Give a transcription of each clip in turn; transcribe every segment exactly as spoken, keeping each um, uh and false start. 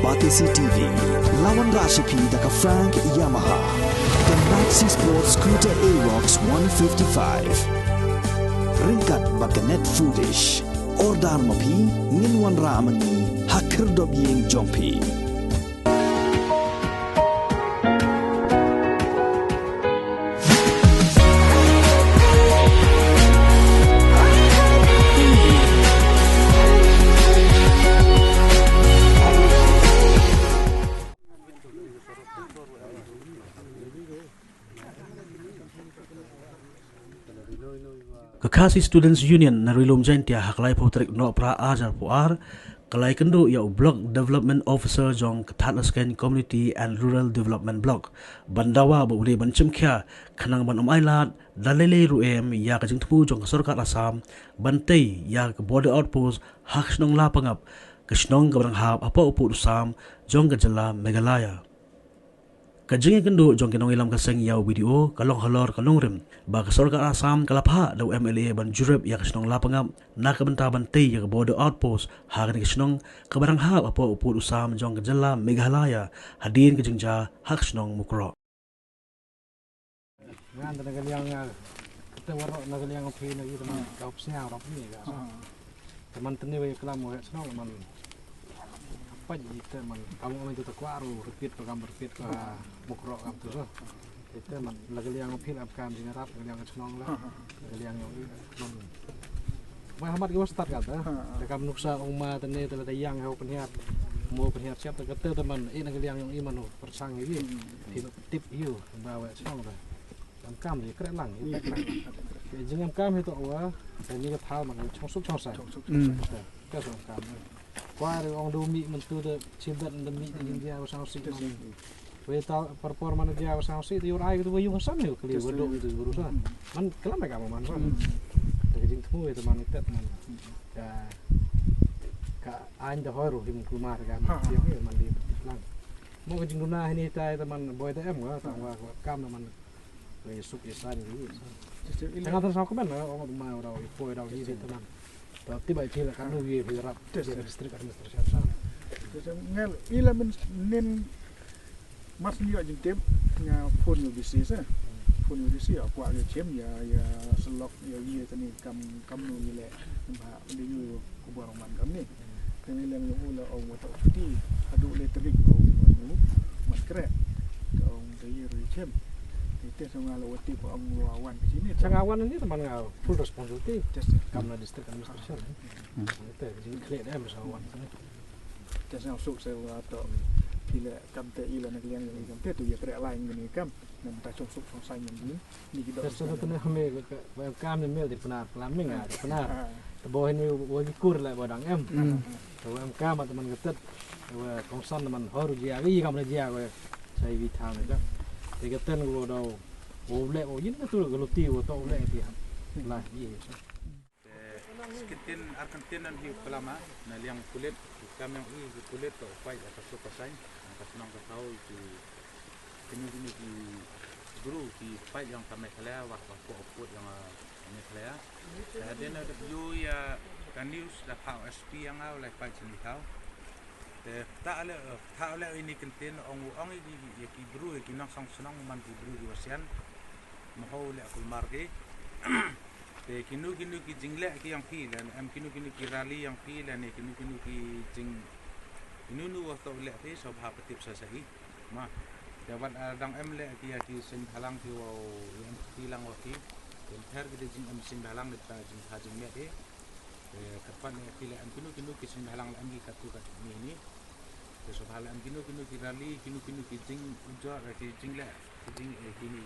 Batesi T V, la wanrah sha phi da ka Frank Yamaha, ka Maxi Sport Scooter Aerox one fifty-five. Ryngkat bad ka Net Foodish. Order ma phi, ngin wanrah ma ngi ha khyrdop ïing jong phi. Ka Khasi Students Union na Ri Lum Jaiñtia ha ka laiphew tarik Nohprah arhajar arphew ar ka la ïakynduh ïa u Block Development Officer jong ka Thadlaskein Community and Rural Development Block ban dawa ba u dei ban shim khia khnang ban ym ailad da lei lei ruh em ïa ka jingthmu jong ka sorkar Assam ban tei ïa ka border outpost ha ka shnong Lapangap, ka shnong kaba dang hap hapoh u pud u sam jong ka jylla Meghalaya. Ka jingïakynduh jong ki nongïalam ka seng ïa u B D O ka long halor ka nongrim ba ka sorkar Assam ka la phah da u M L A ban jurip ïa ka shnong Lapangap na ka bynta ban tei ïa ka border outpost ha kane ka shnong kaba dang hap hapoh u pud u sam jong ka jylla Meghalaya hadien ka jingjia ha ka shnong Mukroh. Ngan da na ka liang, ah, kata waroh na ka liang phi na ïa teman ka hap sñiaw rap ni ka. Teman tene wa ïa klam wa shnong man. Apa ji teman kamu ong itu takwa ru repeat pa kam repeat pa Mukroh kam tu so. Ite man la ka liang phi la kam jing rap la ka liang shnong la. La ka liang yong i man. Ba hamat ki wa start kata. Te kam nuksa ong ma tene te la te yang hau pynhiar. Mo pynhiar siap te kata teman i na ka liang yong i man ho persang i. Phi tip ïu ba wa shnong da. Em kam ji kreh lang, ji kreh lang. Ke jing em kam hi to wa, te ni ka thal man chong suk chong sai. Ka suk kam. Kwa ri ong du mi man tu de chibet de mi de jing dia wa sang si man. Wei tal perform man dia wa sang si, tu ur ai tu wa yung san yu kali wa do tu guru sa. Man kelam ka man sa. Te jing thmu itu man tet man. Ka, ka ain de hoi ru him kumar ka man. Yo man di lang. Mo ka jing duna hini tai te man boy de em wa, tang wa kam man. Ngi suk i san ngi. Tang atan sa komen na ong ma ora i poi da i teman. Ta tiba i pila kanu i pila rap. District administration sa. Ngel ila min nin mas ni jin tip nga phone ngi bisi sa. Phone ngi bisi aku ngi chem ya ya selok ya i tani kam kam nu i le ba de yu. Ku ba rong man kam ni. Te ngi leng yu la ong wa ta chuti. Hadu le tarik ong wa nu man kre. Ka ong te ye ri chem. Te te sa nga la wa ti ko ong wa wan ke sini. Sa nga wan ni teman nga full responsibility. Kam na district administration. Te jing kle dem sa wan sini. Te sa suk sa wa to. Pila kam te ila na liang ni kam te tu ya kre lain ni kam. Nam ta chong suk chong sai nam din. Ni ki dok. Sa tu ne me ka kam ne mel di Pnar, lam ming di Pnar. Te bo hin wa ki kur la ba dang em. Te wa em kam teman ka tet. Wa kongsan teman hor jia wi kam ne jia wa. Sai wi tham ka. Te ka ten wo do. Wo le wo yin ka tu ka luti wo to le ti ham. La yi. Te skintin arkantin an hi pelama na liang pulit, kam yang i ki pulit ka upai ata su pasain, ka senang ka tau ki kini kini ki guru ki pai yang ka Meghalaya wa ka ko put yang Meghalaya. Te hadien na dep yu ya ka news da pha S P yang au lai pai sini tau. Te ta le ta le ini kentin ong ong i ki guru ki nang sang senang man ki guru ki wasian. Maho le kulmar ki. Te kinu kinu ki jingleh ki yang phi lane em kinu kinu ki rally yang phi lane kinu kinu ki jing kinu nu wa to leh phi so bha patip sa sa i. Ma. Te wat dang em leh ki ya ki sing halang ki wa em phi lang wa ki. Em ther ki jing em sing halang ni ta jing ha jing met i. Te katpat leh ki leh em kinu kinu ki sing halang leh em ki katu kat ni ni. Te so bha leh em kinu kinu ki rally kinu kinu ki jing ujor ki jingleh ki jing eh kini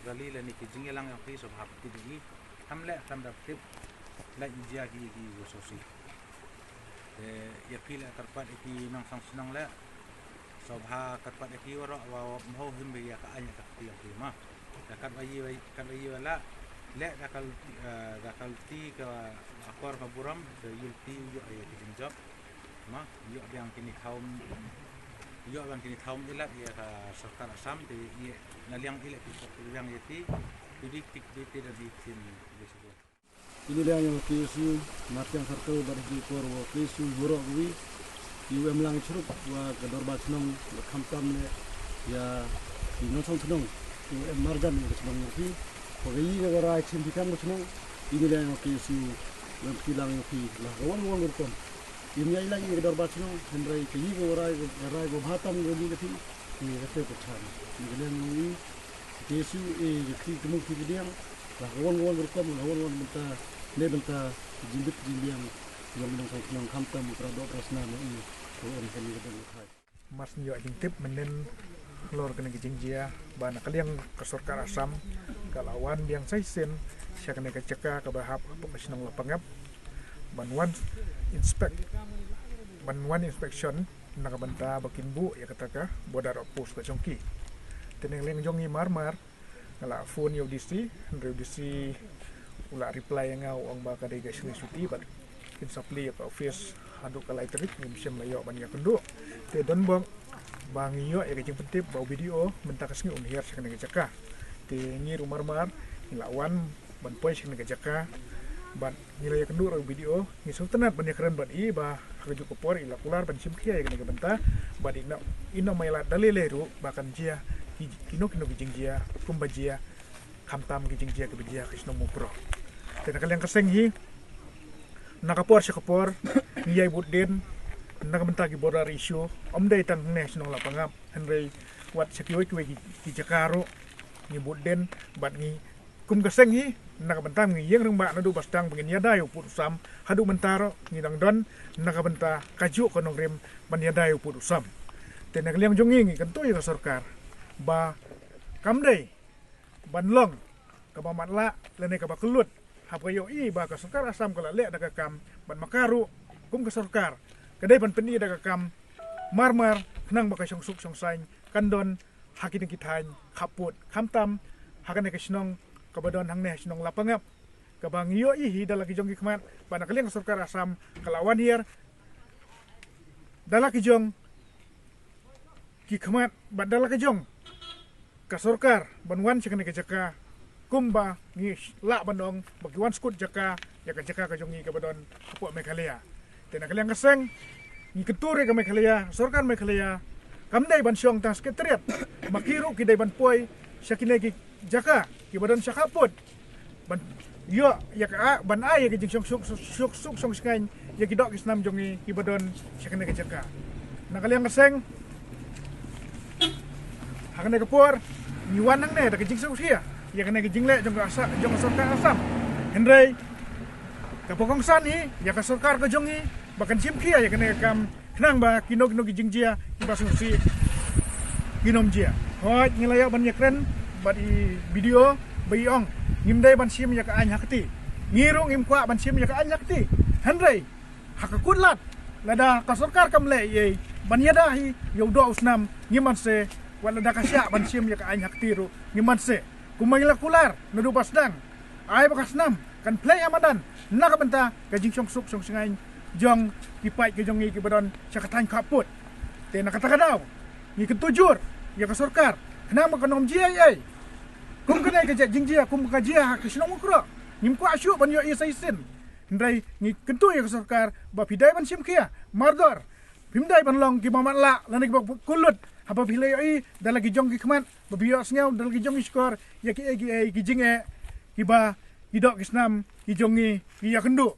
rally lane ki jing yalang yang phi so bha patip i. Ham leh kam da tip la i jia ki ki wo so si. Te ya phi leh tarpat ya ki nang sang senang leh. So bha tarpat ya ki waro wa mho him be ya ka anya ka phi ya phi ma. Ya kat wa yi kat wa yi wa la leh da kal da kal ti ka akor ka buram te yul ti yo ya ki jing jop. Ma yo biang kini thaum yo biang kini thaum ilat ya ka sorkar Assam te ya na liang ilat ki sorkar liang ya ti. Jadi tik di ti da di tin. Ini liang yang K S U, Martiang Sarto, Baris di Kor, K S U, Hurok Gui, Ïa u em lang shurup wa ka dorbar chnong, wa khamtam ne ïa i nongshong chnong, u em marjan ïa ka chnong ïa phi. Wa ka yi ka rai chim phi kam ka chnong, i ni leng wa ki su, wa em phi lang ïa phi la ka wan wan rukom. I ni ai lang ïa ka dorbar chnong, hynrei ka yi ka rai, ka rai wa bha tam wa ni ka phi. Ïa ka te ka chan ni ka leng wa i, ka te su e ka phi ka mung phi ka diang. La ka wan wan rukom, la ka wan wan bynta, ne bynta jingbit jingbiang. Ïa u nongshong chnong khamtam u pra dok pra snam i, u em ka ni ka dang ka thai. Mar shu ïoh jingtip mynnin halor kane ka jingjia ba na ka liang ka sorkar Assam ka la wan biang sa shisien sha kane ka jaka kaba hap hapoh ka shnong Lapangap ban wan inspect, ban wan inspection na ka bynta ba kin buh ïa kata ka border outpost ka jong ki. Te na ka liang jong ngi mar mar nga la phone ïa u D C, hynrei u D C u la reply ïa nga u ong ba ka dei ka shnong shuti bad kin sa plie ïa ka office haduh ka lai tarik, ngim shym la ïoh ban ïakynduh. Te don bok ba ngi ïoh ïa ka jingpyntip ba u B D O mynta ka sngi un hiar sha kane ka jaka. Te ngi ruh mar mar ngi la wan ban poi sha kane ka jaka bad ngi la ïakynduh ruh u B D O, ngi sngewtynnat ban ïakren bad i ba ha kajuh ka por i la kular ban shim khia ïa kane ka bynta bad i na, i na mai lad da lei lei ruh ba kan jia ki, kino kino ki jingjia kumba jia khamtam ki jingjia kiba jia ka shnong Mukroh. Te na ka liang ka seng hi, na ka por sha ka por ngi ïai bud dien na ka bynta ki border issue, ym dei tang hangne shnong Lapangap, hynrei wat sha kiwei kiwei ki, ki jaka ruh ngi bud dien bad ngi kum ka seng hi, na ka bynta ngi ïeng rangbah naduh ba sdang ba ngin ïada ïa u pud u sam, haduh mynta ruh ngi dang don na ka bynta kajuh ka nongrim ban ïada ïa u pud u sam. Te na ka liang jong ngi ngi kyntu ïa ka sorkar ba kam dei ban long kaba matlah lane kaba kyllut haba ïohi ba ka sorkar Assam ka la leh da ka kam bad ma ka ruh kum ka sorkar ka dei ban pyni da ka kam mar mar khnang ba ka shongsuk shongsaiñ kan don ha kine ki thaiñ khappud, khamtam ha kane ka shnong kaba don hangne ha shnong Lapangap, kaba ngi ïohi hi da la ki jong ki khmat ba na ka liang ka sorkar Assam ka la wan hiar da la ki jong ki khmat bad da la ka jong ka sorkar ban wan sha kane ka jaka kumba ngi lah ban ong ba ki wan skud jaka ïa ka jaka ka jong ngi kaba don hapoh Meghalaya. Te na ka liang ka seng ngi kyntu ïa ka Meghalaya, sorkar Meghalaya kam dei ban shong tang secretariat, ma ki ruh ki dei ban poi sha kine ki jaka kiba don sha khappud ban ïoh ïa ka, ban ai ïa ka jingsuk suk suk suk suk suk sngewsih ïa ki doh ki snam jong ngi kiba don sha kane ka jaka. Na ka liang ka seng ha kane ka por ngi wan hangne da ka jingsngewsih ïa kane ka jingleh jong ka Assa-, jong ka sorkar Assam. Hynrei kaba kongsan hi ïa ka sorkar ka jong ngi ba kan shim khia ïa kane ka kam khnang ba kino kino ki jingjia kiba sngewsih kin ym jia. Hooid ngi la ïoh ban ïakren bad i B D O ba i ong ngim dei ban shim ïa ka aiñ ha kti. Ngi ruh ngim kwah ban shim ïa ka aiñ ha kti. Hynrei ha ka kut lad lada ka sorkar kam leh ei ei ban ïada hi ïa u doh u snam, ngim banse, wat lada ka shah ban shim ïa ka aiñ ha kti ruh ngim banse. Kumba ngi la kular naduh ba sdang, ai ba ka snam kan plie ïa madan na ka bynta ka jingshongsuk shongsngaiñ jong ki paid ka jong ngi kiba don sha ka thaiñ khappud. Te na kata ka daw ngi kyntu jur ïa ka sorkar khnang ba kan ym jia ei ei kum kane ka jingjia kum ka jia ha ka shnong Mukroh. Ngim kwah shuh ban ïohi sa shisien. Hynrei ngi kyntu ïa ka sorkar ba phi dei ban shim khia mardor, phim dei ban long kiba matlah lane kiba kyllut haba phi la ïohi da la ki jong ki khmat ba phi ïohsngew da la ki jong ki shkor ïa kiei kiei ki jingeh kiba ki doh ki snam ki jong ngi ki ïakynduh.